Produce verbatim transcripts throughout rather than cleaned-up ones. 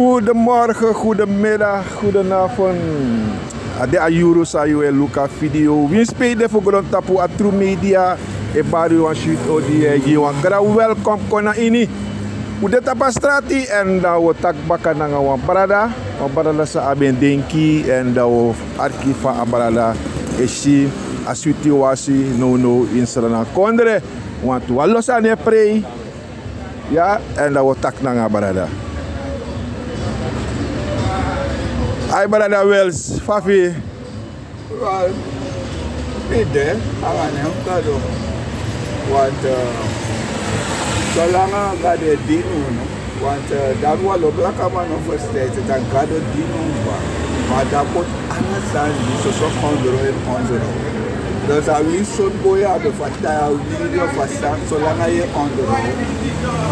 Goedemorgen, goedemiddag, goedenavond. A de a yuru san yu e luku a video. Winsi pe yu de fu grontapu, a True Media e bari wan switi odi, e gi wan gran welkom kon na ini. Un de tapu a strati èn dan un o taki baka nanga wan brada. Wan brada san abi en denki èn dan un o arki fa a brada e si a switi wasi nownow ini Sranan kondre. Wantu wan lo sani e prei. Ya, èn dan un o taki nanga a brada. Ai brada Wels, fa fu yu? Wel, mi de, anga nen fu Gado. Want, eh, solanga Gado e dini unu. Want, eh, dati wan lo blakaman no ferstan ete, dan Gado dini unu kba. Ma dan poti ala sani di soso ondro en ondro. Dus a winsi sortu boi a ben fu a tai, a winsi yu no ferstan, solanga yu e ondro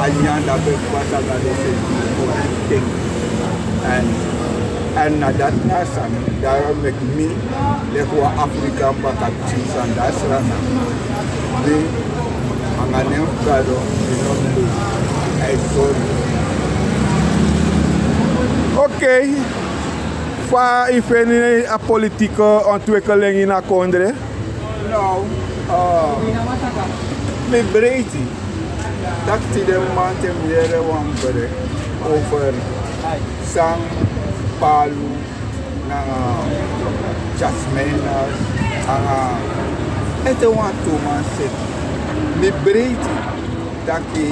a nyan, dan ben pasa na den seti fu everything. Èn, èn na dati na a sani, daarom meki mi, leki wan Afrikan bakapikin san de a Sranan, mi, anga nen fu Gado, mi no mus lusu. A e sori. Okei. Fa yu feni a politieke ontwikkeling ini a kondre? Nou, eh, mi breiti. Taki tide mamanten mi yere wan bericht over san Palu nanga Jasmine nanga ete wantu man seti. Mi breiti taki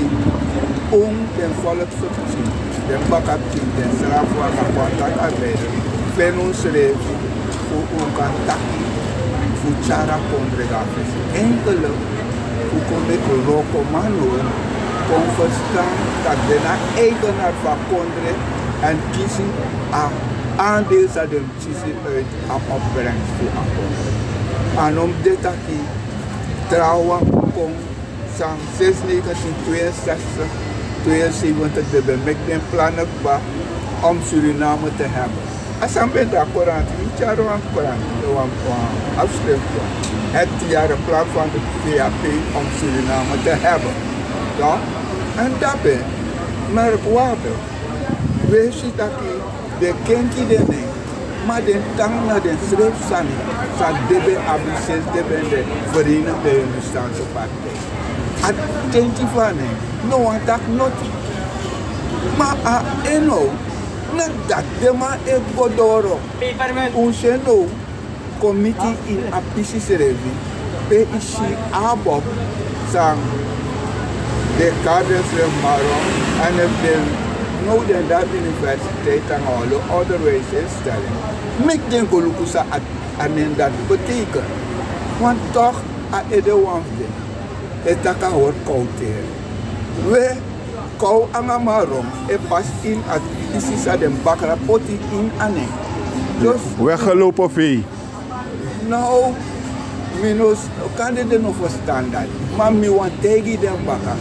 un den volk pikin, den bakapikin, den srafu, a sa kon taki a bere, feni unsrefi fu un kan taki fu tyari a kondre go na fesi. Enkel fu kon meki wroko, ma now kon ferstan taki den na eigenaar fu a kondre èn kisi a aandeel san den kisi uit a opbrengst fu a kondre. A no mus de taki trawan kon san sinds negentien tweeënzestig, tweeënzeventig den ben meki den plannen kba om Suriname te hebben. A sani ben de na koranti, mi tyari wan koranti, wan, wan afschrift, het tienjarige plan van de V H P om Suriname te hebben. Ja? En daarbij merkwaardig, we si taki den kenki den nen, ma den tan na den srefi sani san den ben abi sensi den ben de Verenigde Hindoestaanse Partij. A tenti fu a nen no wani taki noti. Ma a en now, na dati den man e go doro. Un si en now kon miti ini a pisi srefi, pe yu si a bok san den kari densrefi Maron, èn efu den now den de na universiteit nanga wan lo onderwijsinstelling, meki den go luku san a, a nen dati betekent. Want toch a edewan fu den e taki a hori kowteri. We, kow nanga Maron e pasi ini a pisi san den bakra poti ini a nen. Dus weggelopen vee. Now, mi no s-, kande den no ferstan dati. Ma mi wani taigi den baka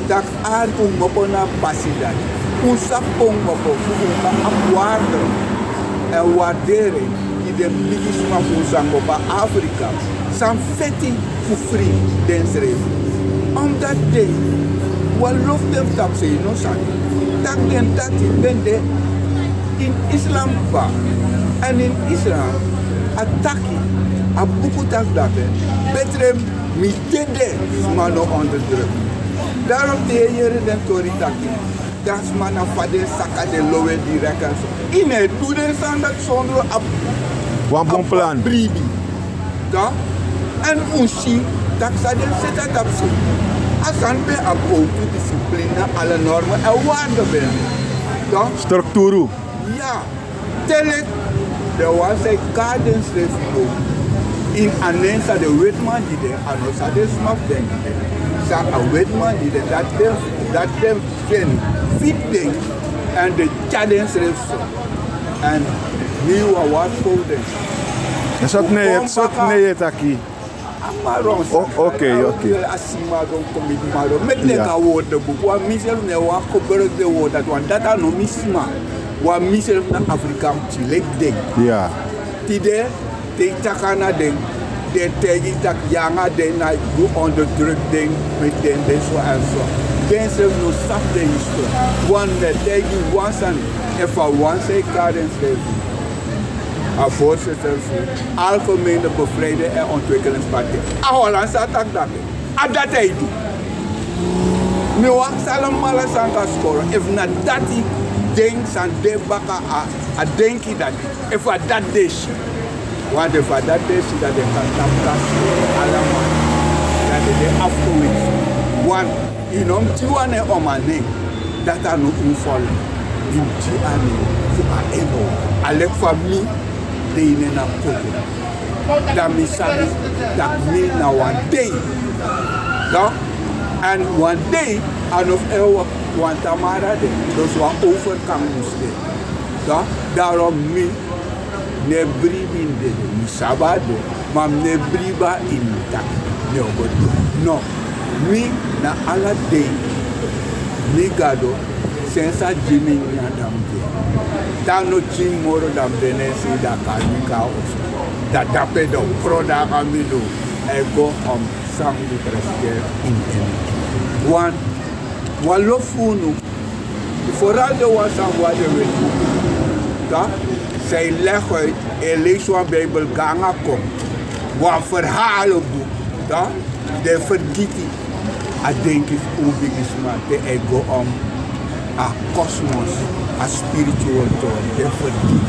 taki arki un kmopo na a pasi dati. Un sabi pe un kmopo fu un kan abi waarde èn waardering gi den bigisma fu un san kmopo na Afrika, san feti fu fri densrefi. Omdat den, wan lo fu den fu tapusei no sani. Taki den dati ben de ini islam kba. Èn ini islam a taki, a buku taki dape, betre mi dede, sma no onderdruk. Daarom te yu e yere den tori taki dan sma na fa den saka den lowe direct èn so. Yu no e du den sani dati sondro a, wan bun plan, bribi. Dan, èn un si taki san den seti na tapusei, a sani ben abi owtu, discipline, ala norme èn waarde ben de. Dan strukturu. Ya. Te leki den wan san e kari densrefi now ini a nen san den wetiman gi den, a no san den sma fu den gi den. San a wetiman gi den, dati den, dati den feni, fiti den, èn den tyari densrefi so. Èn mi wani warskow den. Sortu nen yu e taki? A Maron san, ok, ok. A sma don komiti Maron. Meki den go na wordenbuku. Wan mi srefi no e wani gebruik den word dati, want dati a no mi sma. Wan mi srefi na Afrikan pikin leki den. Ya. Tide, te yu taki nanga den, den e taigi yu taki yu nanga den na yu onderdruk den, meki den de so èn so. Densrefi no sabi den histori. Wan mi e taigi wan sani, efu a wan san e kari ensrefi a voorzitter fu Algemene Bevrijding en Ontwikkelingspartij, a Holland sa taki dape. A dati a e du. Mi wani salamala sani kan skoro efu na dati den san de baka a, a denki dati. Efu a dati den si, want efu a dati den si, dan den kan tapu kan skoro alamala. Dan den de afgewetsi. Want yu no mus gi wan nen oman nen, dati a no un folo. Yu mus gi a nen fu a eno. A leki fa mi de ini en na koko. Dan mi sabi tak' mi na wan dei. Dan, èn wan dei a no fu ewe, wan tamara de. Dus wan overgang mus de. Dan, daarom mi no e bribi ini dede. Mi sabi a de, ma mi no e bribi a ini mi taki mi o go du. No. Mi, na ala dei, mi Gado, sensi a gi mi nyanyan, dan mi de. Te a no gi mi moro, dan mi de na en sei, dan a kari mi kon na oso. Dan dape dan un kron nanga mi, dan a e go on san mi presteer ini en. Wan, wan lo fu unu, vooral den wan san go na den wetibuku, dan san e leg uit, e leisi wan Bijbel go nanga kon, wan verhalenboek, dan den fergiti a denki fu un bigisma te a e go om a kosmos, a spiritual tori, den fergiti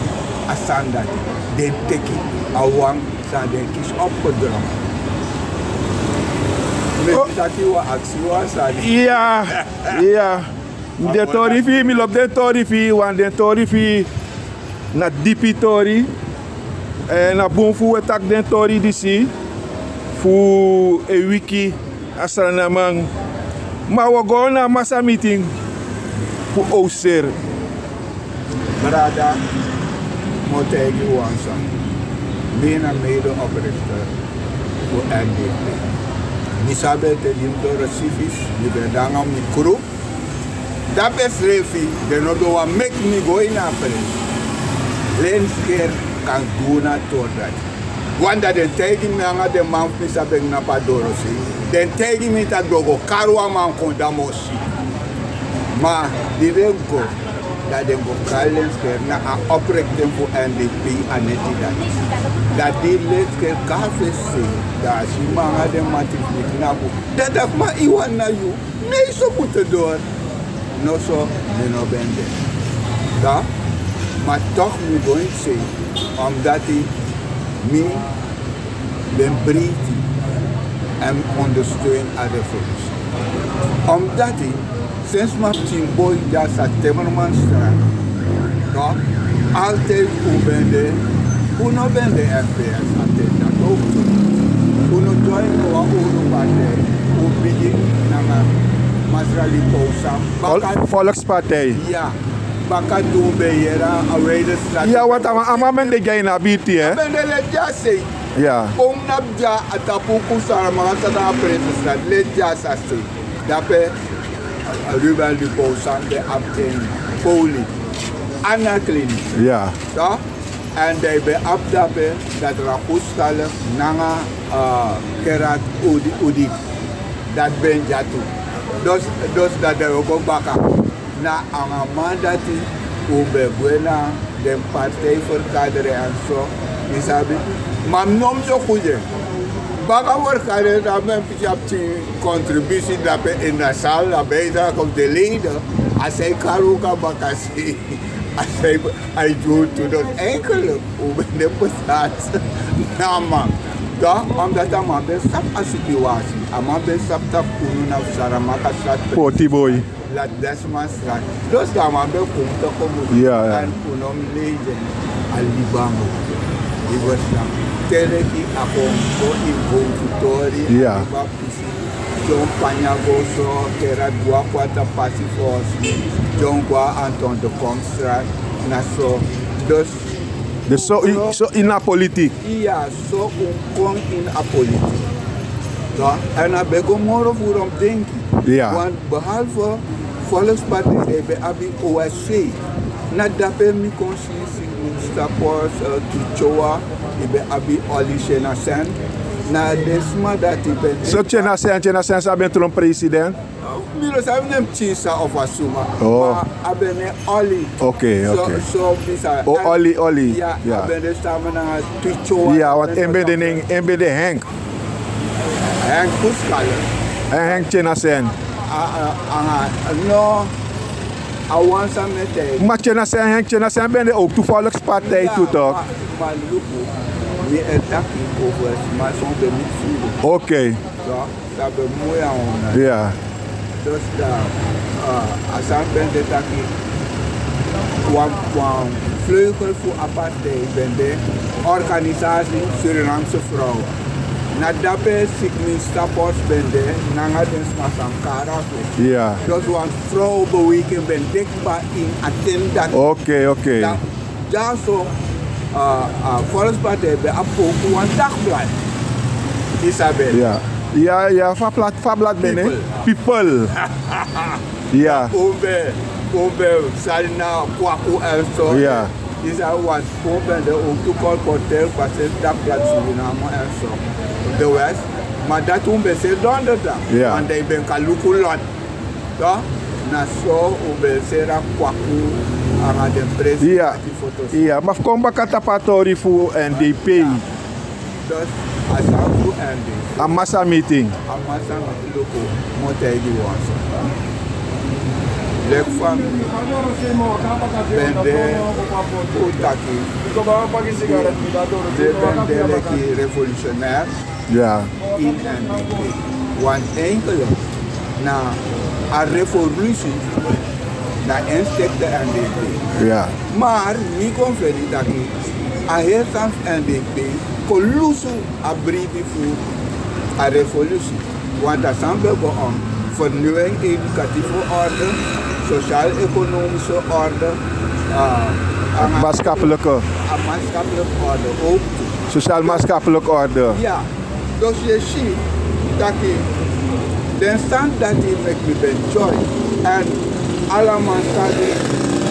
a sani dati, den teki a wan san den kisi opgedrongen. Mi taki wan aksi wan sani. Iya, iya. Den tori fu yu, mi lobi den tori fu yu, want den tori fu yu na dipi tori. Èn na bun fu wi e taki den tori disi fu e wiki a Srananman. Ma wi o go na a masamitin fu Oostzeer. Brada, mi o taigi yu wan sani. Mi na mede-oprichter fu N D P. Mi sabi ete di mi doro Sifis, mi ben de nanga mi kru. Dape srefi den no ben wani meki mi go ini a presi. Lenskerk kan du unu a tori dati. Want dan den taigi mi nanga den man fu mi san ben knapu a dorosei. Den taigi mi taki den o go kari wan man kon, dan mi o si. Ma di den go, dan den go kari Lenskerk, na a oprichting fu N D P a neti dati. Dan di Lenskerk kon a fesi sei, dan a si mi nanga den mati fu mi knapu. Dan a taki: Ma yu wani na yu? Mi e so buterdeur. No so, mi no ben de. Dan, ma toch mi go ini sei, omdati mi ben breiti èn mi ondersteun a revolutie. Omdati, sensi mi a pikin boi dya a Timmermansstraat, toch, altijd un ben de, un no ben de N P S a ten dati. Un no join no wan owru partij. Un bigin nanga Masra Lipowsam. Baka Volkspartij. Ya. Baka di un ben yere a Weidestraat. Ya, want a man ben de dya ini a birti, hè? A ben de leti a sei. Ya. Un knapu dya a tapu Kusarama, a sa na a Prinsenstraat, leti a sa sei. Dape Ruben Lipowsam ben abi en poli, Anna Clinic. Ya. Toch? Èn dan yu ben abi dape dati Rakustalf nanga, eh, Kerat Udi, Udi. Dati ben dya tu. Dus, dus dati dan yu o go baka na a man dati un ben gwe na den partijvergadering èn so. Yu sabi, ma mi no mus o kude. Baka vergadering dan mi ben piki a pikin contributie dape ini Nassau, a bijdrage of de leden. A san e kari un kon baka sei. A san e, a e du tu, dus eigenlijk un ben de bestaat na a man. Dan, omdati a man ben sabi a situatie. A man ben sabi taki unu na fu Saramakastraat. Poti boi. Ladismastraat. Dus dan a man ben kon te komoto. Ya, ya. Èn un no mus lei den a libango. Yu e ferstan. Te leki a kon go ini gowtu tori, ya, a liba pisi. John Panya go so, Kerat go a Kwata pasi fosi. John go a Anton de Komstraat, na so. Dus, dus so yu, so yu na politik? Ya, so un kon ini a politik. Dan, èn a ben go moro furu mi denki. Ya. Want behalve Volkspartij, yu ben abi O S C. Na dape mi kon si, si Sapos, eh, Kichowa, yu ben abi Oli Senasen. Na den sma dati ben de. So Tyenasen, Tyenasen san ben tron president? Mi no sabi nen pikin san of a suma. Ma a ben ne Oli. Ok, ok. So bisa. O Oli, Oli. Ya, a ben de sama nanga Twicho. Ya, want en ben de nen, en ben de Henk. Henk Kuskale. En Henk Tyenasen. Anga, no. A wan san mi e taigi. Ma Tyenasen, Henk Tyenasen ben de ook tu volkspartij tu, toch? Ma luku, mi e taki over sma san ben miti furu. Ok. San ben moi a wan. Ya. Dus dan, a san ben de taki, wan, wan vleugel fu a partij ben de, Organisatie Surinaamse Vrouwen. Na dape Sigmund Staphorst ben de, nanga den sma san kari afu. Ya. Dus wan vrouwenbeweging ben de kaba ini a ten dati. Ok, ok. Dyaso, a, a volkspartij ben abi wan dagblad. Isabel. Ya, ya, ya, fa blad, fa blad ben e? People. People. Ya. Un ben, un ben sali na kwaku èn so. Ya. Isabel, wan un ben de un tu kolporter, pasen dagblad Suriname èn so. De West. Ma dati un ben seri donderdag. Ya. Want dan yu ben kan luku lot. Dan, na so un ben seri a kwaku anga den presi. Ya. Dati foto. Ya, ma fu kon baka tapu a tori fu N D P. Dus, a sani fu N D P. A massa meeting. A massa meeting, luku, mi o taigi wan sani. Leki fa mi ben de fu taki, mi ben de leki revolutionair. Ya. Ini N D P. Want eigenlijk na a revolutie na en stekte N D P. Ya. Maar mi kon feni taki a heri sani fu N D P kon lusu a bribi fu a revolutie. Want a sani ben go on: vernieuwing educatieve orde, sociaal-economische orde, a, a maatschappelijke, a maatschappelijke orde ook. Sociaal-maatschappelijke orde. Ya. Dus yu e si taki den sani dati meki mi ben join. Èn ala man sabi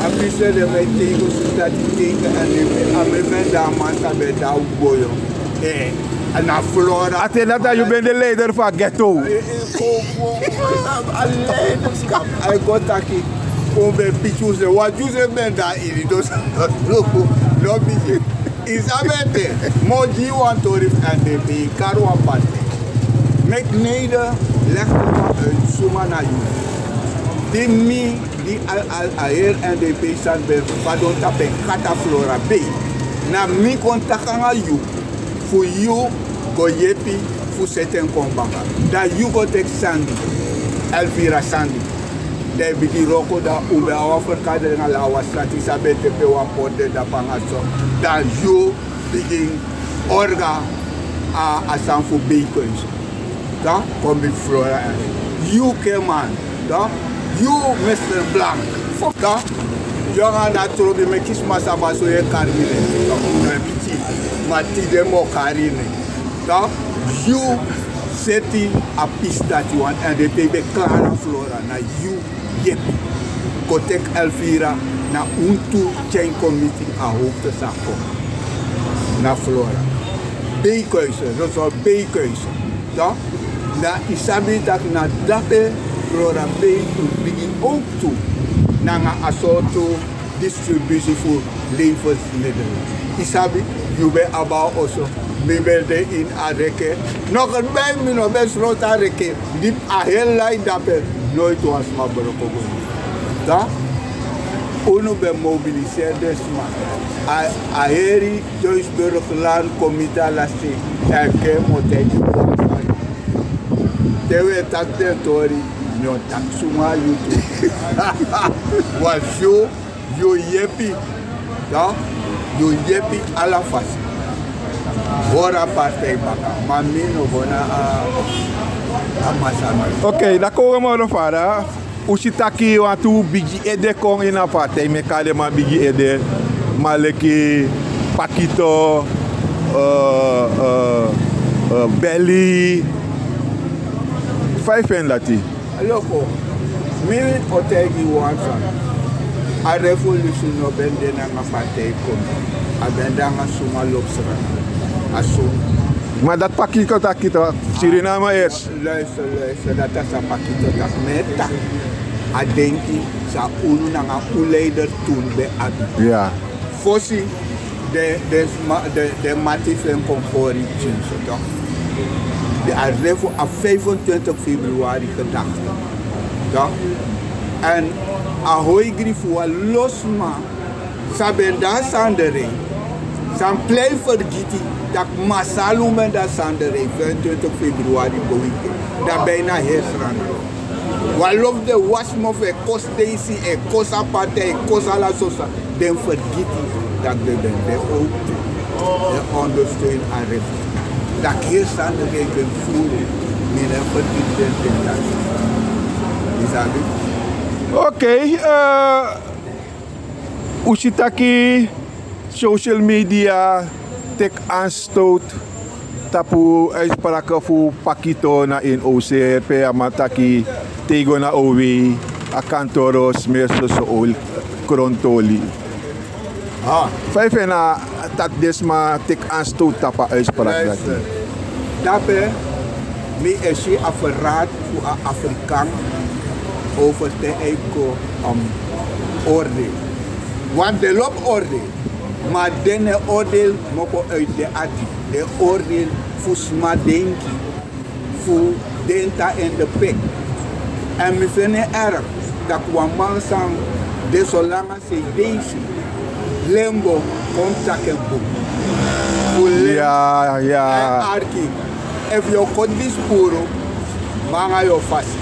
a pisi den ben e teigen so dati teigen èn a mi ben de a man san ben de a boyo. Eh, na Flora. A ten dati yu ben de leider fu a ghetto. Eh, eh, kon, kon, kon, a leiderschap. A e go taki un ben piki un srefi, want yu srefi ben de a ini, dus no bigin. Yu sabi ete, mi o gi yu wan tori fu N D P, kari wan pati. Meki Neder leki wan suma na yu. Di mi, di a, a, a heri N D P sani ben fadon tapu en kata Flora Bey. Na mi kon taki nanga yu fu yu go yepi fu seti en kon baka. Dan yu go teki sandi, Elvira sandi. Dan yu bigin wroko, dan un ben abi wan ferkadringi, ala wan sati san ben de pe wan poti de dapu nanga so. Dan yu bigin orga a, a sani fu Bey Kuise. Dan kon bigin Flora èn yu keman. Dan yu Mister Blank. Dan yu nanga a trobi meki sma sabi so yu e kari mi nen. Dan un no e piki. Ma tide mi o kari yu nen. Dan yu seti a pisi dati wan èn den pe ben klari a Flora na yu yepi. Go teki Elvira, na un tu tyari kon miti a hoogte san kon na Flora. Bey Kuise, Rosol Bey Kuise. Dan, dan yu sabi taki na dape Flora Bey tu bigin ook tu nanga a sortu distributie fu levensmiddelen. Yu sabi, yu ben abi a oso, mi ben de ini a reke. Nokri bij mi no ben slotu a reke. Di a heri lai dape, noiti wan sma broko go. Dan unu ben mobiliseri den sma. A, a heri Duisburgland kon miti a lasti. Èn ke mi o taigi yu wan sani. Te wi e taki den tori, mi o taki suma yu tu. Wan yu Yu yepi, ya, yu yepi ala fasi. Hori a partij baka, ma mi no go na a, a masra. Ok, dan kon wi moro fara. Un si taki wantu bigi ede kon ini a partij, mi e kari den man bigi ede, man leki Pakito, eh, eh, eh, Belly. Fa yu feni dati? Luku, mi o taigi yu wan sani. A revolusi no ben de nanga partij kon. A ben de nanga suma lobi srana. A suma. Ma dati pakito taki to, Suriname eerst. Luister, luister, dati a sa pakito taki. Mi e taki a denki san unu nanga un leider tu ben abi. Ya. Fosi den, den sma-, den, den mati fu en kon kori pikin so, toch. Den a refu a vijfentwintig februari gedachte. Toch. Èn a hoigri fu wan lo sma san ben de na Sanderei, san plei fergiti tak' masra un ben de na Sanderei, vijfentwintig februari, bowiki, dan bijna heri Sranan. Wan lo fu den wan sma fu e kosi deisi, e kosi apartheid, e kosi ala sosa, den fergiti tak' den ben de owktu e ondersteun a refu. Tak' heri Sanderei ben furu, mi no e fergiti den ten dati. Yu sabi? Oké, eh, un si taki social media teki anstoot tapu uitspraak fu pakito na ini O C R, pe a man taki te yu go na O W, a kantoro smeri soso oli, krontu oli. Ah. Fa yu feni taki den sma teki anstoot tapu a uitspraak dati? Luister. Dape mi e si a verraad fu a Afrikaan over te a e kon, um, oordeel. Want den lobi oordeel, ma den no e oordeel moko uit den ati. Den e oordeel fu sma denki, fu den tan ini de pek. Èn mi feni en erg tak' wan man san de solanga sei deisi, lembo, kon taki en bun. Fu lembo. Ya, ya. Èn arki, efu yu o koti dispuru, mi nanga yu o fasi.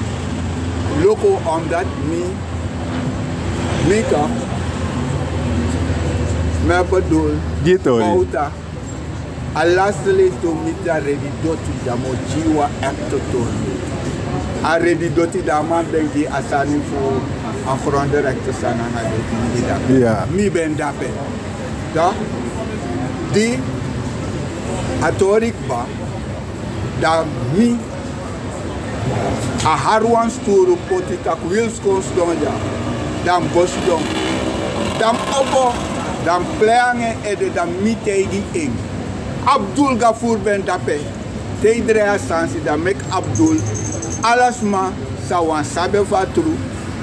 Luku, omdat mi, mi kan, mi e bedoel, gi tori. Bowta. A laste leisi tu mi de a Redi Doti, dan mi o gi yu wan ekte tori. A Redi Doti, dan a man ben gi a sani fu a grondenrechten sani nanga den, mi ben dape. Ya. Mi ben dape. Dan di a tori kba, dan mi, a hari wan sturu poti taki Wils kon sidon dya. Dan mi go sidon. Dan mi opo, dan mi plei nanga en ede, dan mi taigi en. Abdul Gafur ben dape. Te yu drai a sansi, dan meki Abdul, ala sma san wani sabi en fu a tru,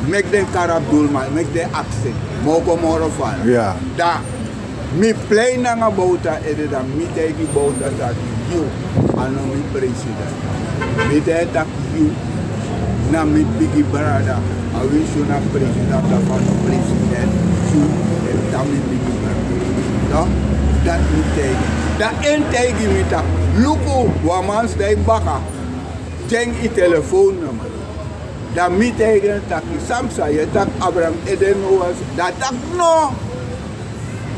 meki den kari Abdul, ma meki den aksi en. Mi o go moro fara. Ya. Dan mi plei nanga Bowta ede, dan mi taigi Bowta taki yu a no mi president. Mi taigi en taki yu na mi bigi brada. A winsi yu na president of a no president, yu e tan mi bigi brada. Toch, dati mi taigi en. Dan en taigi mi taki luku, wan man sidon baka, gi en yu telefoonnummer. Dan mi taigi en taki san psa, yu e taki Abraham ede no wan, dan a taki no.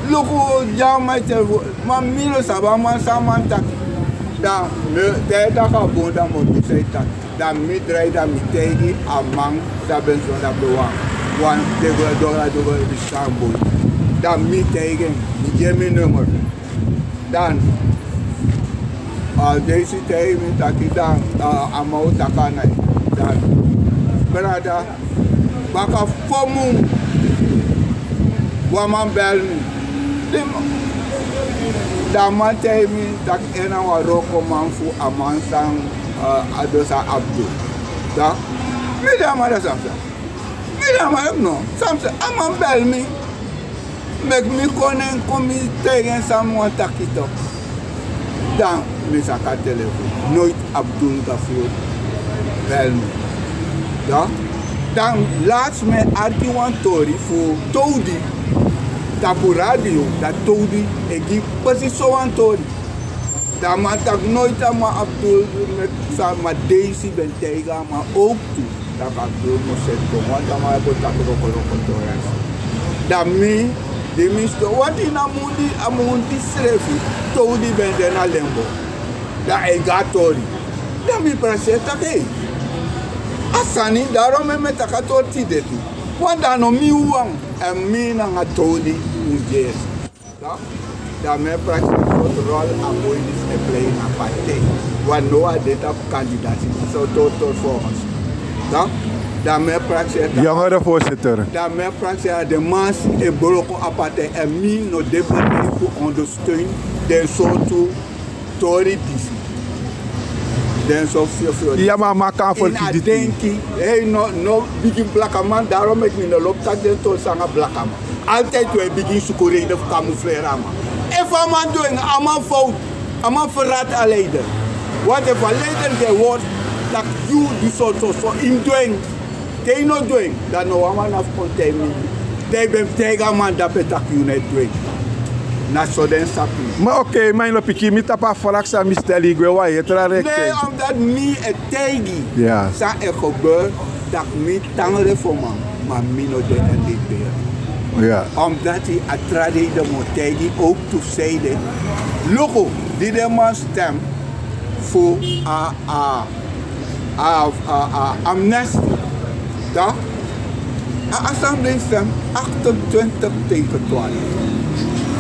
Luku, gi a man yu telefoon, ma mi no sabi a man san a man taki. Dan mi, te a e taki a bun, dan mi o du san yu taki. Dan mi drai, dan mi taigi a man san ben sidon dape, wan, wan dogel, dogel, dogel, bigi boi. Dan mi taigi en, mi gi en mi nummer. Dan a deisi taigi mi taki dan, a, a man o taki na yu. Dan brada, baka fo mun, wan man bel mi. Di man, dan a man taigi mi taki en na wan wrokoman fu a man san, a, a dus a abi du. Dan mi de a man dati san psa. Mi de a man, no, san psa, a man bel mi. Meki mi kon na en, kon mi taigi en san mi wani taki toch. Dan mi saka telefoon. Noiti Abdul Gafur bel mi. Dan, dan last mi e arki wan tori fu Towdi tapu radio, dan Towdi e gi precies so wan tori. Dan a man taki noiti a man Abdul, meki san, ma deisi ben taigi a man owktu tak' Abdul mus seti kon, want a man e go taki wroko wroko tori. Dan mi, di mi sidon, want ini a mun di, a mun di srefi, Towdi ben de na lembo. Dan a e gi a tori. Dan mi prakseri taki, ei, a sani, daarom mi e taki a tori tide tu. Want dan a no mi wawan, èn mi nanga Towdi un gi en. Toch? Dan mi e prakseri sortu rol a boi disi e plei na partij. Want now a de tapu kandidati, so tori tori volgens. Toch? Dan mi e prakseri, jongere voorzitter, dan mi e prakseri a den man san e broko a partij, èn mi no de bereid fu ondersteun den sortu tori disi. Den so fyofyo. Ya, ma a man kan ferkiti. Denki, hei, no, no bigin blakaman, daarom meki mi no lobi taki den tori san nanga blakaman. Altijd we bigin suku reden fu camoufleren a man. Efu a man du en, a man fout, a man verraad a leider. Want efu a leider get word taki yu du so, so, so, yu mus du en. Te yu no du en, dan no wan man no abi fu kon taigi mi. Dan yu ben mus taigi a man dape taki yu no e du en. Na so den sabi. Ma oké, ma yu no piki mi tapu a vraag san mi steli, yu gwe wan heri tra rekti. Nee, omdat mi e taigi. Ya. San e gebeur, taki mi tan reforman, ma mi no de en de beer. Ya. Omdat a tra reden mi o taigi ook fu seibi. Luku, di den man stem fu a, a, a, a, a amnesty. Toch? A assemblee stem achtentwintig tegen twaalf.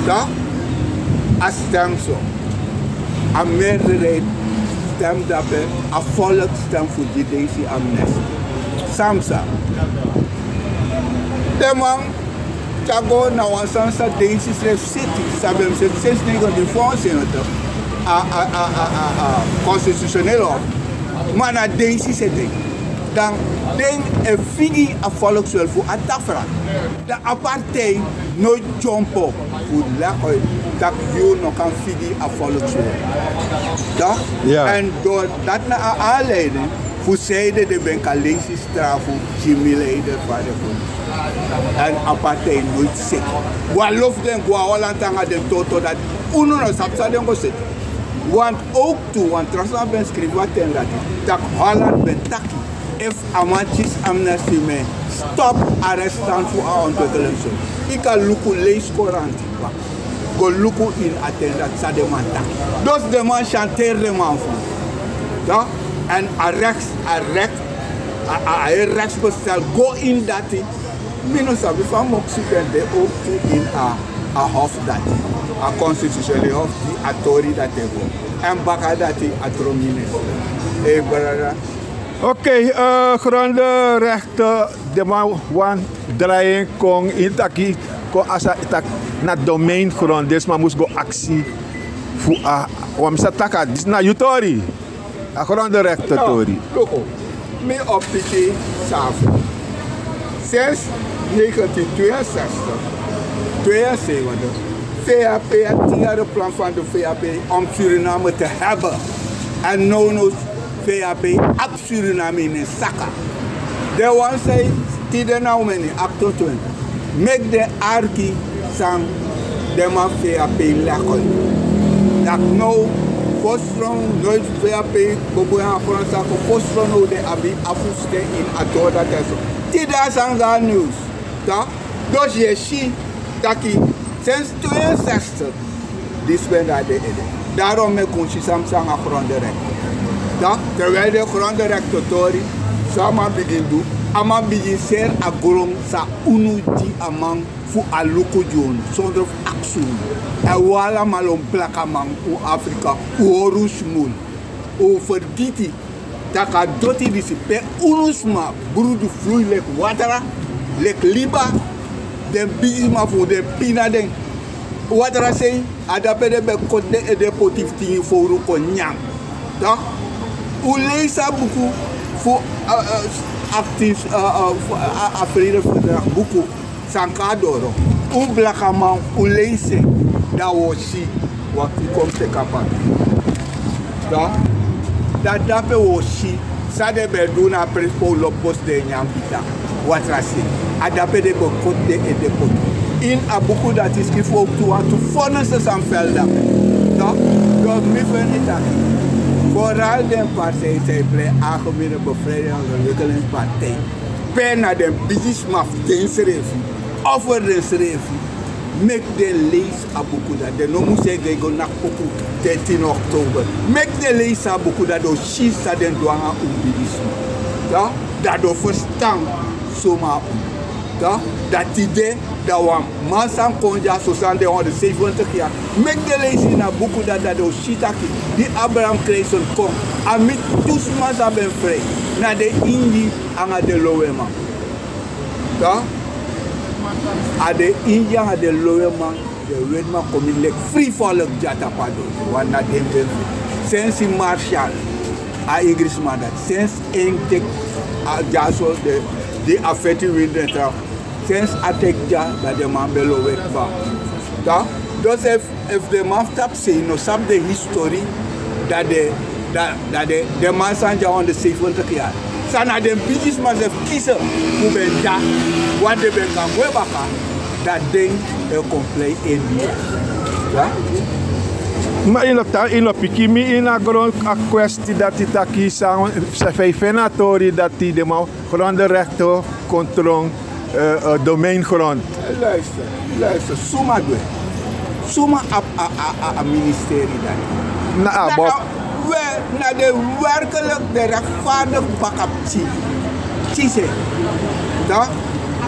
Toch? A stem so. A meerderheid stem dape, a volk stem fu gi Deisi amnesty. San mi sa. Den man tyari go na wan sani san Deisi srefi seti, san ben mus seti sensi negentien vierenzeventig, a, a, a, a, a, a constitutioneel hof. Ma na Deisi seti en. Dan den e figi a volkswil fu a tafra. Dan a partij no dyompo fu lako taki yu no kan figi a volkswil. Toch? Ya. En door, dati na a aanleiding fu seibi den ben kan leisi strafu gi mi leider fu a revolutie. En a partij noiti seki. Wan lofu den go na Holland nanga den toto dati, unu no sabi san den go seti. Want ook tu, wan tra sma ben skrifi wan ten dati, taki Holland ben taki, efu a man kisi amnesty, mi e stop a restant fu a ontwikkeling so. Yu kan luku, leisi koranti, go luku ini a ten dati san den man taki. Dus den man syanteri den man fu. Toch? En a rechts, a rechts, a, a, a heri rechtsbestel go ini dati. Mi no sabi fa moksi ben de ook tu ini a, a hof dati. A constitutionele hof di a tori dati e go. En baka dati a tron minister. Ei, brada. Oké, eh, grondenrechten, den man wani drai en kon ini taki, kon a sa taki na domeingrond, den sma mus go aksi fu a, wan mi sa taki, disi na yu tori. A grondenrechten tori. Luku, mi o piki san fu. Sinds negentien tweeënzestig, tweeënzeventig, V H P, a tien jaren plan van de V H P om Suriname te hebben. En now no V H P abi Suriname ini en saka. Den wan san e tide na omeni achtentwintig. Meki den arki san den man V H P leki. Dati now, fosi ron, noiti V H P go bun nanga gronsaken, fosi ron now den abi a fusutan ini a tori dati so. Tide a sani go na news. Toch? Dus yu e si taki, sinds tweeënzestig, disi ben de a den ede. Daarom meki un si san mi sa nanga grondenrechten. Toch? Terwijl den grondenrechten tori, san a man bigin du, a man bigin seri a gron san unu gi a man fu a luku gi unu, sondro fu aksi unu. Èn un alamala, un blakaman, un Afrika, un hori un smoel. Un fergiti taki a doti disi pe unu sma brudu flui leki watra, leki liba, den bigisma fu un, den pina den. Watra sei, a dape den ben koti den ede poti fu tingi fowru kon nyan. Toch? Un leisi a buku fu, eh, eh, achttien, eh, eh, fu, eh, a Vrede Verdrag buku. San kon na doro. Un blakaman, un leisi en, dan un o si. Wakti, kon mi teki a paki. Toch? Dan dape un o si san den ben du na a presi pe un lobi bosi den e nyan bita. Watra sei. A dape den ben koti den ede poti. Ini a buku dati skrifi ook tu wantu vonnissen san mi feli dape. Toch? Dus mi feni taki, vooral den partij san e prei, Algemene Bevrijding en Ontwikkelingspartij, pe na den bigisma fu densrefi, offer densrefi, meki den leisi a buku dati. Den no mus e go naki puku dertien oktober. Meki den leisi a buku dati, den o si san den du nanga un bigisma. Toch? Dan den o ferstan suma unu. Toch? Dan tide, dan wan man san kon dyaso, san de honderdzeventig jaar. Meki den leisi ini a buku dati, dan den o si taki, di Abraham Kleison kon, a miti tu sma san ben frei. Na den Ingi nanga den loweman. Toch? A den Ingi nanga den loweman, den wetiman kon miti leki fri volk dya tapu a doti. Want na den ben frei. Sensi Marshall. A Ingrisman dati, sensi en teki a dyaso de, di a feti wini den tra. Sensi a teki dya, dan den man ben lowe kba. Da, dus efu, efu den man fu tapu sei no sabi den histori, dan den, dan, dan den, den man san dya hondro seisentigin yari. San na den bigisma srefi kisi fu ben dya, want den ben kan gwe baka, dan den e kon plei en dia. Ya? Ma yu no tan, yu no piki mi ini a gron, a kwesti dati taki san, san fa yu feni a tori dati den man grondenrekte kon tron, eh, eh, domeingrond. Luister, luister, suma gwe? Suma abi a, a, a, a ministeri dati? Na a, na bok. A, we, na den werkelijk den rechtvaardig bakapikin. Kisi en. Da?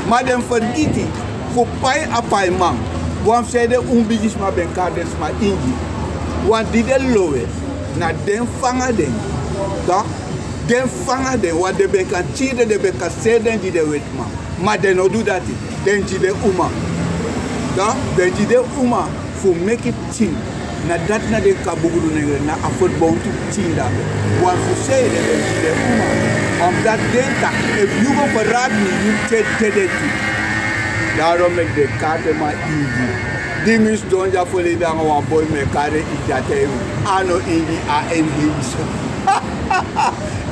Ma den fergiti fu pai a paiman. Wan fu san den un bigisma ben kari den sma ingi. Wan di den lowe, na den fanga den. Da? Den fanga den, wan den ben kan kiri den, den ben kan seri den gi den wetiman. Ma den no du dati, den gi den uma. Da, den gi den uma fu meki pikin. Na dati na den kabugru nengre, na a ferbontu pikin dati. Wan fu sei den ben gi den uma. Omdat den taki, efu yu go ferati mi, yu te dede tu. Daarom meki den kari den man ingi. Di mi sidon dya ferleden nanga wan boi, mi e kari en ingi, a taigi mi a no ingi, a en ingi so.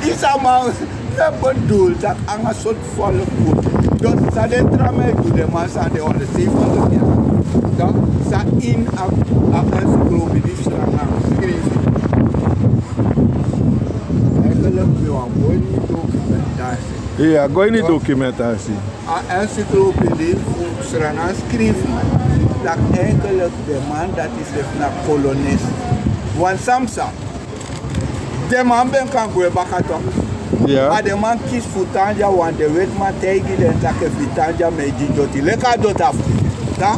Yu sabi man, mi e bedoel taki nanga sortu folo. Dus san den tra man e du, den man san de hondro seisentigin yari. Dan san ini a, a encyclopedie fu Sranan skrifi. Eigenlijk mi wani go ini documentasi. Ya, go ini documentasi. A encyclopedie fu Sranan skrifi taki eigenlijk den man dati srefi na kolonist. Wan san mi sa Den man ben kan gwe baka tok. Ya. Ma den man kisi fu tan dya, want den wetiman taigi den taki efu yu tan dya mi e gi doti. Leki a doti afu. Da,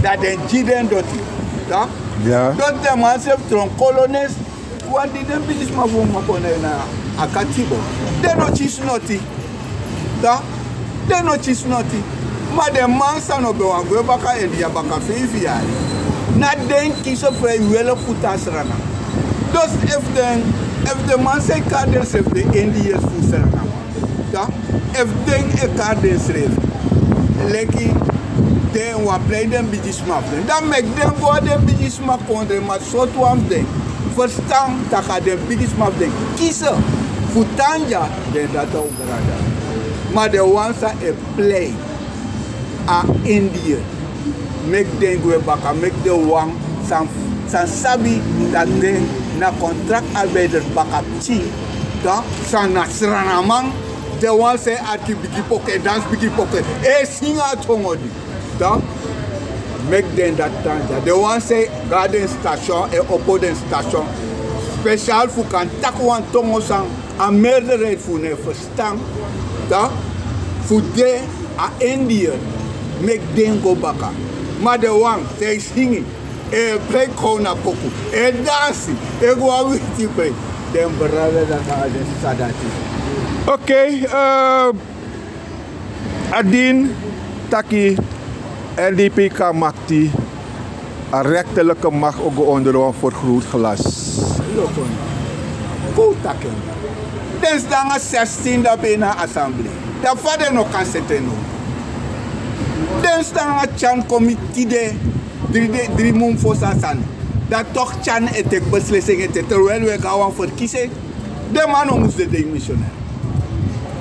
da den gi den doti. Da. Ya. Doti den man srefi tron kolonist. Want di den bigisma fu un man kon na a katibo, den no kisi noti. Da, den no kisi noti. Ma den man san no ben wani gwe baka India baka feifi yari, na den kisi fu e weri fu tan Sranan. Dus efu den, efu den man san e kari densrefi den Indiërs fu Sranan, da, efu den e kari densrefi leki den wani plei den bigisma fu den, dan meki den go na den bigisma kondre, ma sortu wan fu den ferstan taki a den bigisma fu den kisi fu tan dya, den dati o grada. Ma den wan san e plei a India, meki den gwe baka, meki den wan san, san sabi taki den na contractarbeider baka pikin, da, san na Srananman, den wan san e arki bigi poku, e dansi bigi poku, e singi a tongo di. Da, meki den dati tan dya. Den wan san e go na den station, e opo den station special fu kan taki wan tongo san a meerderheid fu un no e ferstan, da, fu de a India, meki den go baka. Ma den wan san e singi, e plei kowna poku, e dansi, e go na witi plei, den brada dati a den sisa dati. Oké, eh, a dini taki N D P kon na makti, a rechterlijke macht o go onder wan vergrootglas. Loko, kon taki. Den sidon nanga zestien dape na assemblee. Dan fa den no kan sete no? Den sidon nanga Tyan kon miti den dri, dri mun fosi a sani. Dan toch Tyan e teki beslissing ete, terwijl un e go na wan verkiezing. Den man no mus de demissionair.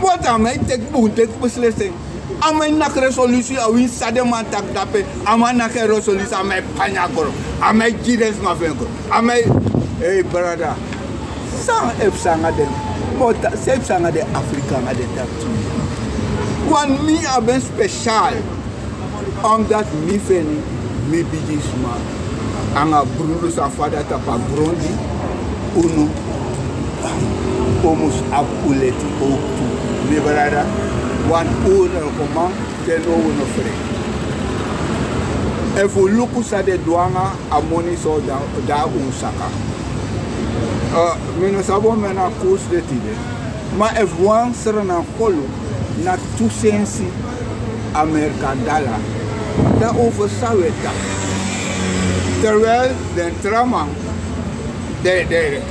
Want a man e teki bun, teki beslissing. A man e naki resolusi, a wini san den man taki dape. A man naki en resolusi, a man e panya gron. A man e gi den sma fu en gron. A man e, ei brada. San e psa nanga den? San e psa nanga den Afrika nanga den taki tu? Want mi abi en special. Omdat mi feni mi bigisma nanga brudu san fada tapu a gron gi unu, un mus abi un leti ook tu. Mi brada, want un no kon man te no un no frei. Efu un luku san den du nanga a moni so, dan, dan un saka. Eh, mi no sabi omeni a koers de tide. Ma efu wan Sranan kolo na tu sensi Amerika dala, dan over san un e taki? Terwijl den tra man, den, den,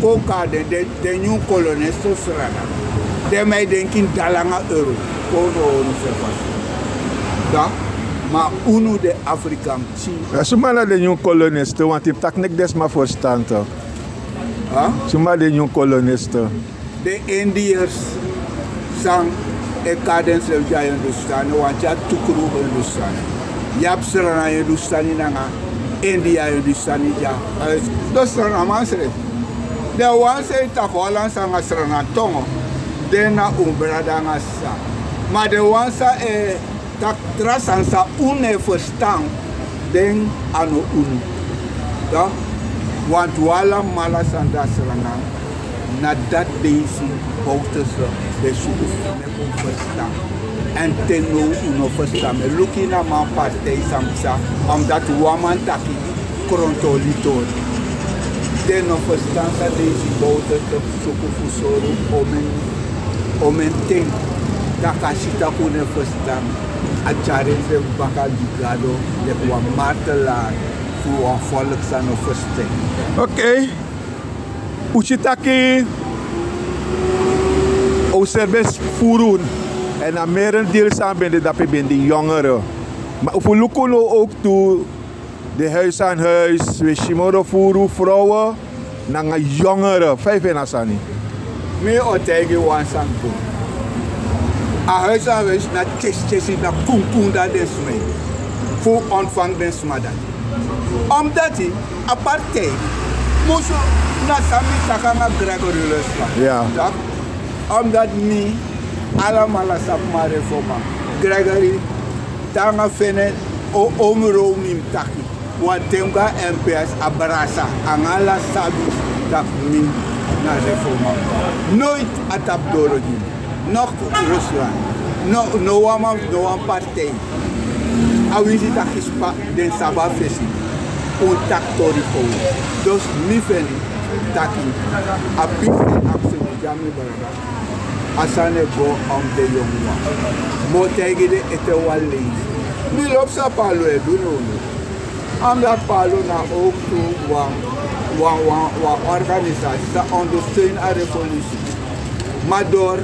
Kon kon na den, den nyun koloniste fu Sranan. Den man e denki dati langa euro. Kon no, unu seefi. Da, ma unu den Afrikan pikin. Suma na den nyun koloniste, want yu taki meki den sma ferstan. Suma na den nyun koloniste? Den Indiërs san e kari densrefi dya Hindustani, want yu abi tu krupu Hindustani. Yu abi Sranan Hindustani nanga India Hindustani dya. Dus Sranan man srefi. Den wan san e taki Hollands nanga Sranan tongo, den na un brada nanga sisa. Ma den wan san e taki tra sani san un no e ferstan, den a no unu. Want un alamala san de na Sranan, na dati deisi Bowterse ben suku fu meki un ferstan. Èn te now un no ferstan. Mi e luku ini a man partij san psa, omdat wan man taki kronto oli tori. Den no ferstan san deisi Bowterse suku fu sori un omeni, omeni ten. Taki a si taki un no e ferstan, a tyari ensrefi baka gi Gado leki wan martelaar fu wan folku san no ferstan. Okei. Un si taki un srefi ben fufuru, èn a merendeel san ben de drape ben de yongere. Ma efu un luku now ook tu, den huis aan huis, un e si moro furu, vrouwen nanga yongere. Fa yu feni a sani? Mi o taigi wan sani tu. A huis aan huis na tyesi tyesi, na kunkun dati den sma e fu ontvangi den sma dati. Omdati a partij musu, na san mi taki nanga Gregory Rusland. Omdati mi alamala sabi mi a reforma. Gregory, te nanga fene, o, omrow mi mus taki. Wanten mi go na M P S, a brasa nanga ala sabi taki mi na reforma. Noiti a tapu doro gi mi. Noiti Rusland. No, no wan man, no wan partij. A winsi taki spa, den sabi a fesi. Un taki tori fu un. Dus mi feni taki a pisi e aksi mi dya, mi brada. A sani e go a mus de yongu wan. Mi o taigi den ete wan leisi. Mi lobi san Palu e du now. Omdati Palu na ook tu wan, wan, wan, wan organisasi san ondersteun a revolusi. Ma doro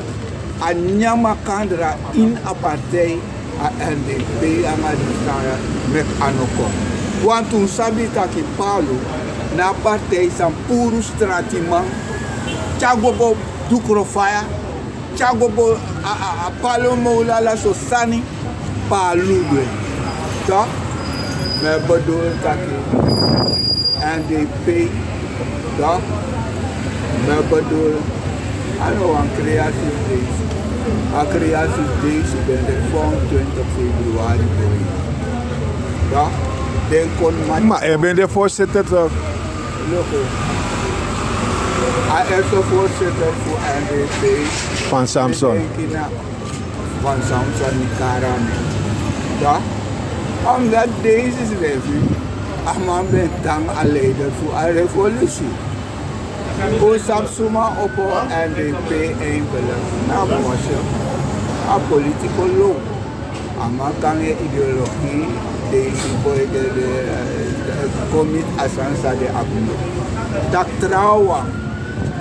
a nyan makandra ini a partij, a N D P nanga di san ya, meki a no kon. Want un sabi taki Palu na a partij san puru stratiman, tyari go bo Dukrofaya, tyari go bo a, a, a Palu Mowla, ala so sani. Palu du en. Toch? Mi e bedoel taki N D P, toch? Mi e bedoel, a no wan creative days. A creative days ben de vijfentwintig februari. Toch? Den kon man. Ma a ben de voorzitter toch? Loko. A eerste voorzitter fu N D P. Van Samson. Van Samson Nikarani. Da, omdati deisi srefi, a man ben tan a leider fu a revolusi. Un sabi suma opo N D P envelope? Na mosyo. A political low. A man kon nanga en ideologie, deisi boi de, de, eh, kon miti a sani san den abi now. Taki trawan.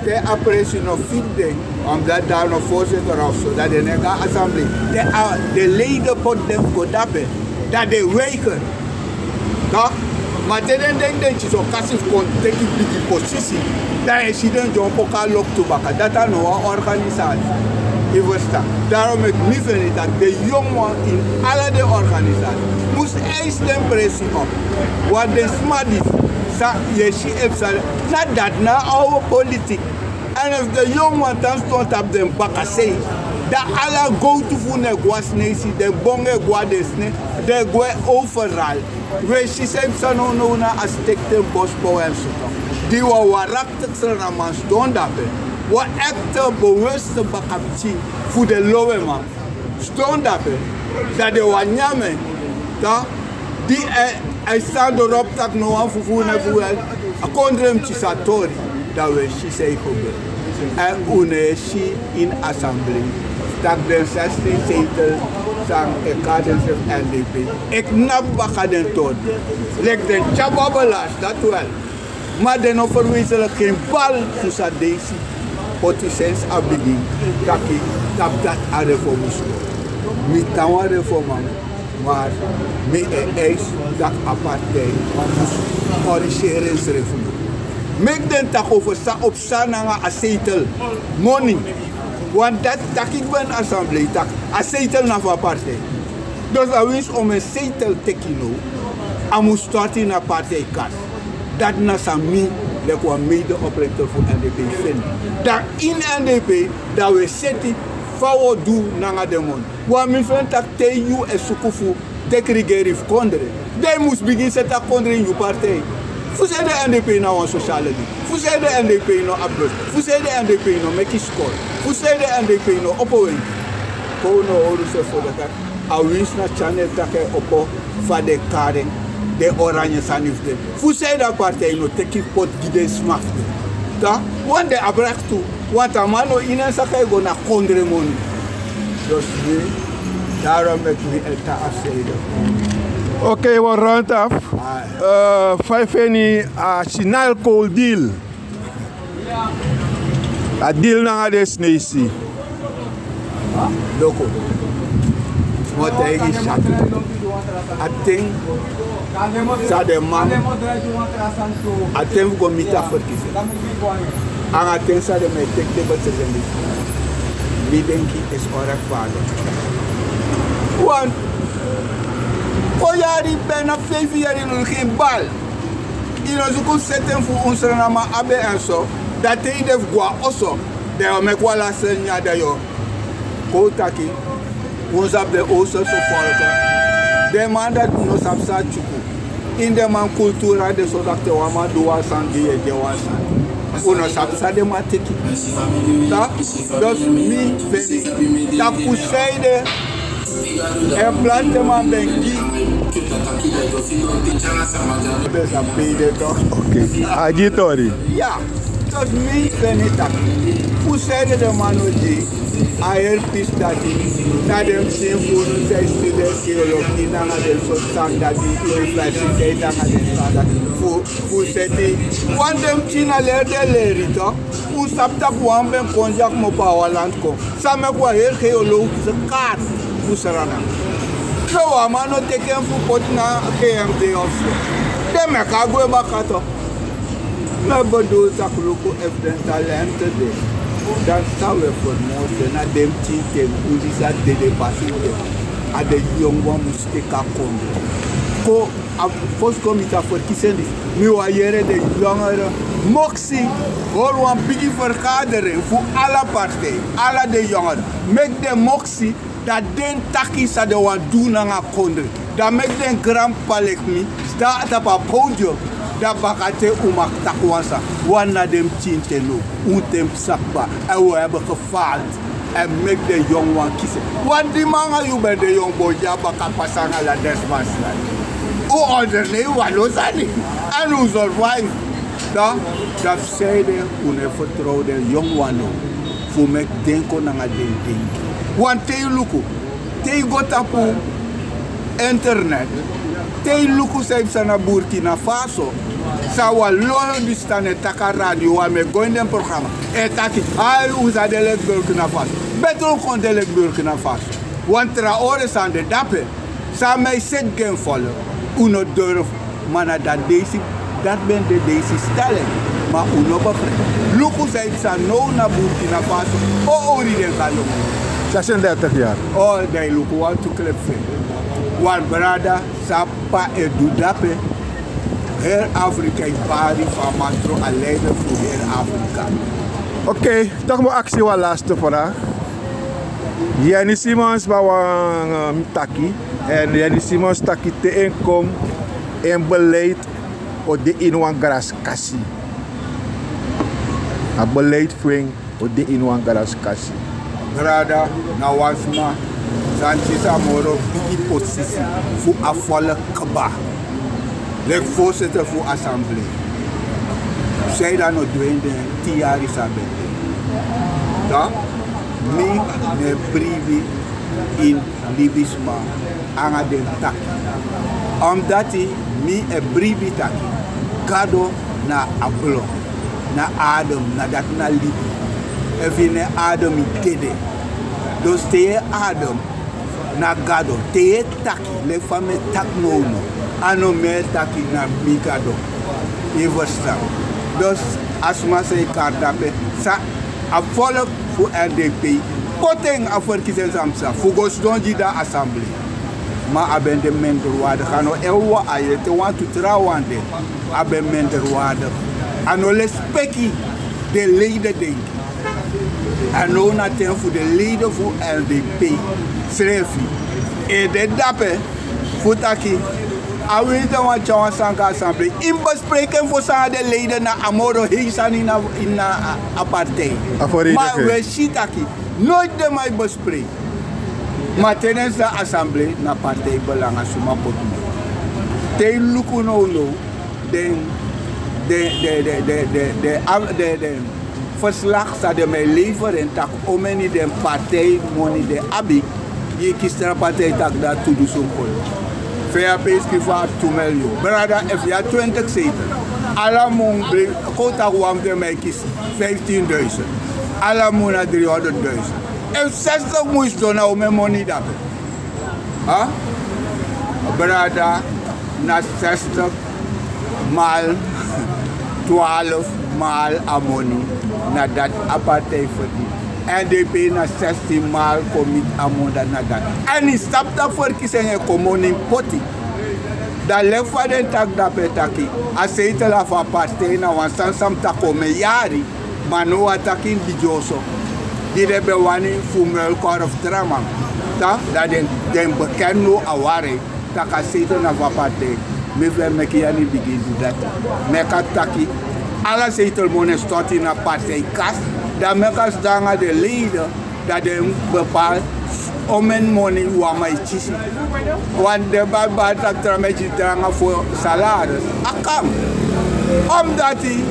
Te a presi no fiti den, omdati den no voorzitter of so, dan den no e go na assemblee. Te a, den leden poti den fu go drape, dan den weiger. Toch? Ma te den denki den kisi okasi fu kon teki bigi posisi, dan yu e si den dyompo kon na loktu baka. Dati a no wan organisasi. Yu ferstan? Daarom meki mi feni taki den yongu wan ini ala den organisasi mus eisi den presi op. Want den sma disi san yu e si e psa, na dati na a politiek. Èn efu den yongu wan tan sidon tapu den bakasei, dan ala gowtu fu unu e go na sneisi, den bongo e go na den sne, den e go overal. Wi e si san e psa nownow na a Stekten bosbou èn so. Di wan waraktik Srananman sidon drape, wan ekte bewuste bakapikin fu den loweman. Sidon drape, dan den wani nyan en, toch? Di a, a e sani doro taki no wan fufuru no e fufuru, a kondre mus kisi a tori, dan wi e si san e gebeur. Èn unu e si ini assemblee taki den zestien zetel san e kari densrefi N D P e knapu baka den tori. Leki den tyari babelaars, dati wel. Ma den no ferwezenlik gen bal fu san deisi poti sensi a bigin taki tapu dati a reform mus go. Mi tan wan reforman, ma mi e eisi tak' a partij mus koriseri ensrefi. Meki den taki over san o psa nanga a seitel moni. Want dati taki gi ben assemblee taki a seitel na fu a partij. Dus a winsi o men seitel teki now, a mus storti na partijkas. Dati na san mi, leki wan mede-oprichter fu N D P, feni. Dan ini N D P dan wi e seti fa wi o du nanga den moni. Wan mi feni taki te yu e suku fu teki rigeri fu kondre, dan yu mus bigin seti a kondre ini yu partij. Fu saide N D P na wan sosiale libi? Fu saide N D P no abi bus? Fu saide N D P no meki skol? Fu saide N D P no opo wenki? Kon wi no hori unsrefi fu de taki a winsi na channel taki a e opo, fa den e kari en, den oranje sani fu den. Fu saide a partij no teki poti gi den sma fu den? Dan wan de abrak tu, want a man no ini en saka e go na kondre moni. Dus mi, daarom meki mi e tan afseider. Oké, wi o rond af. Fa yu feni a Chinalco deal? A deal nanga den Sineisi. Loko, mi o taigi saki. A ten san den man, a ten fu go miti a ferkisi, anga a ten san den man e teki den besisi, mi denki isi o rechtvaardig. Want fo yari, bijna feifi yari, no gi en bal. Yu no suku seten fu un Sranan abi en so, dan te yu de fu go na oso, dan yu o meki wan lasi nyan, dan yu o kon taki un sabi den oso so folku. Den man dati no sabi san a tyuku. Ini den man kultura de so taki te wan man du wan sani, di yu e gi en wan sani, un no sabi san den man teki. Taki, dus mi feni taki fu saide en plan te man ben gi, ben sa pei den tok. Oké, a gi tori. Ya, dus mi feni taki fu saide den man no gi a heri pisi dati na den pikin fu unu san e studeri teologi nanga den sortu sani dati, universiteit nanga den sani dati, fu, fu seti. Want den pikin na leri den e leri tok. Un sabi taki wan ben kon dya kmopo na wan lanti kon, san meki wan heri geologische kaart fu Sranan. So wan man no teki en fu poti na G M D of so. Den meki a gwe baka tok. Mi e bedoel taki luku, efu den talenten de, dan san wi e fermoord den na den pikin ten, un disi a dede pasi den. A den yongu wan mus teki a kondre. Kon a fosi kon miti a ferkisi en disi, mi wani yere den yongere moksi hori wan bigi vergadering fu ala partij, ala den yongere, meki den moksi dati den taki san den wani du nanga a kondre. Dan meki den granp'pa leki mi sidon na tapu a podium. Dan baka te un mag taki wan sani, wan na den pikin ten no, un ten psa kba, èn wi o abi gefaald. Èn meki den yongu wan kisi en. Want di mi nanga yu ben de yongu boi, di a baka pasa nanga ala den sma slay, un onderneem wan no sani, èn un survive. Dan, dan fu saide un no e fertrow den yongu wan no, fu meki den kon nanga den denki. Want te yu luku, te yu go tapu internet, te yu luku san e psa na Burkina Faso, san wan lon disi tan e taki a radio, wan mi e go ini den programa, e taki, ai, un sa de leki Burkina Faso. Betre un kon de leki Burkina Faso. Want Traoré san de dape, san mi e seti gi en folku, un no durfu. Ma na dati deisi, dati ben de deisi stellen. Ma un no begrijp. Luku san e psa now na Burkina Faso. O, o, ori den kan luku. Zesendertig jaar. O, dan yu luku wantu klepu fu en. Wan brada san p'pa e du dape. Heri Afrika e bari fu a man tron, a leider fu heri Afrika. Oké, toch mi o aksi wan laatste vraag. Jenny Simons, ma wan, eh, mi taki. Èn Jenny Simons taki te en kon, en beleid o de ini wan graskasi. A beleid fu en o de ini wan graskasi. Brada, na wan sma san kisi a moro bigi posisi fu a folku kba, leki voorzitter fu assemblee. San a no du ini den tin yari san a ben de. Dan mi no e bribi ini libisma anga den taki. Omdati mi e bribi taki Gado Na a blong, na adem, na dati na libi. Efu yu no e adem, yu dede. Dus te yu e adem, na Gado. Te yu e taki, leki fa mi e taki nownow, a no mi e taki, na mi Gado. Yu e ferstan? Dus a sma san e kari dape, san a folku fu L D P poti en a ferkisi en san psa fu go sidon gi den a assemblee. Ma a ben de minderwaardig, a no en wawan, a yere te wantu trawan de. A ben minderwaardig. A no lespeki den leden denki. A now na ten fu den leden fu L D P srefi e de dape fu taki a winsi den wani tyari wan sani go a assemblee, yu mus bespreiki en fosi nanga den leden, na a moro hei sani ini a, ini a, a partij. Ma wi e si taki noiti den man e bespreiki. Ma te den sidon a assemblee, na partij belang a suma poti. Te yu luku nownow den, den, den, den, den, den, den, den, den verslag san den man e lever en taki omeni den partij moni den abi. Yu e kisi tra partij taki dati tu dusun kolu. Fe yu ape e skrifi tu milyon. Brada, efu yu abi twintig zetel, ala mun, kon un taki wan fu den man e kisi vijftienduizend. Ala mun na driehonderdduizend. Efu zestig mun sidon, na omeni moni dape? Ha? Brada, na zestig maal twaalf maal a moni, na dati a partij verdien. L D P na zestien maal kon miti a moni, dati na dati. Èn yu sabi taki ferkisi en e kon moni poti. Dan leki fa den taki dape taki a zetel fu a partij na wan sani san mus taki omeni yari. Ma now a taki ini didyoso, di den ben wani fu muilkorf tra man, dan den, den bekenti now a waarheid taki a zetel na fu a partij. Mi fu en meki yu a ini bigin du dati. Meki a taki ala zetelmoni e stortu ini a partijkas. Dan meki a sidon nanga den leden, dan den bepaal omeni moni wan man e kisi. Wan den bari bari taki tra man e kisi tra nanga fo salaris. A kan. Omdati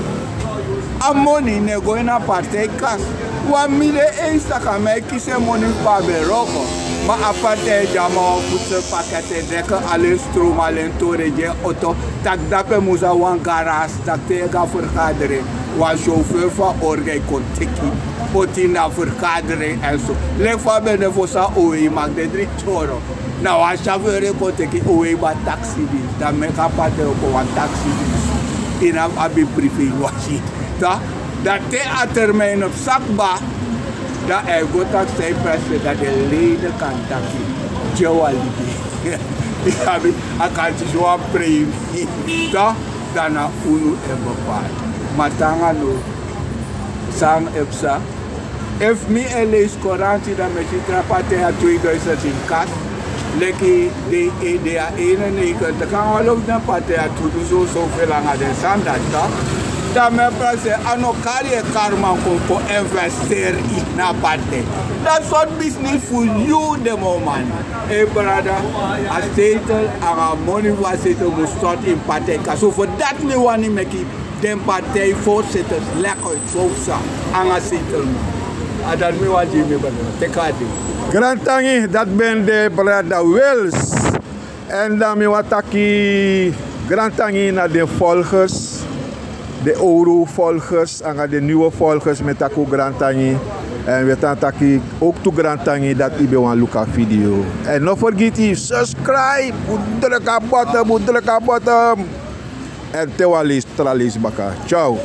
a moni no e go ini a partijkas. Wan mi de eens taki a man e kisi en moni fu a ben wroko. Ma a partij e gi a man wan voedselpakket, e deki alen stroom, alen tore gi en oto. Taki dape mus abi wan garage, taki te yu e go a vergadering, wan chauffeur fu a orga e kon teki, poti ini a vergadering èn so. Leki fa a ben de fosi a owei, maki de dri tyoro. Na wan chauffeur e kon teki owei, ba taxi disi. Dan meki a partij opo wan taxi disi. Yu no abi privé wasi. Dan te a termijn psa kba, dan a e go taki san yu presi, dan den leden kan taki gi en wan libi. Yu sabi, a kan kisi wan premie. Dan na unu e bepaal. Ma te nanga now san e psa. Efu mi e leisi koranti, dan mi e si tra partij abi tweeduizend in kas. Leki den, den a eenennegentig, nanga wan lo fu den partij abi tu dunsu zoveel nanga den sani dati. Dan mi e presi, a no kari yu e kari man kon, kon investeri na a partij. Dan sortu bisnis fu yu de, man. Ei brada, a zetel nanga a moni fu a zetel mus stortu ini partijkas. So fu dati mi wani meki den partijvoorzitters leg uit, so san nanga zetelman. A dati mi wani gi mi brada, teki a de. Grantangi, dati ben de brada Wils. Èn dan mi wani taki grantangi na den volgers, den owru volgers nanga den nyun volgers, mi e taki un grantangi. Èn wi e taki un taki tu grantangi dati yu ben wani luku a video. Èn no fergiti subscribe, un druk a bottom, un druk a bottom. Èn te wan leisi, tra leisi baka. Ciao.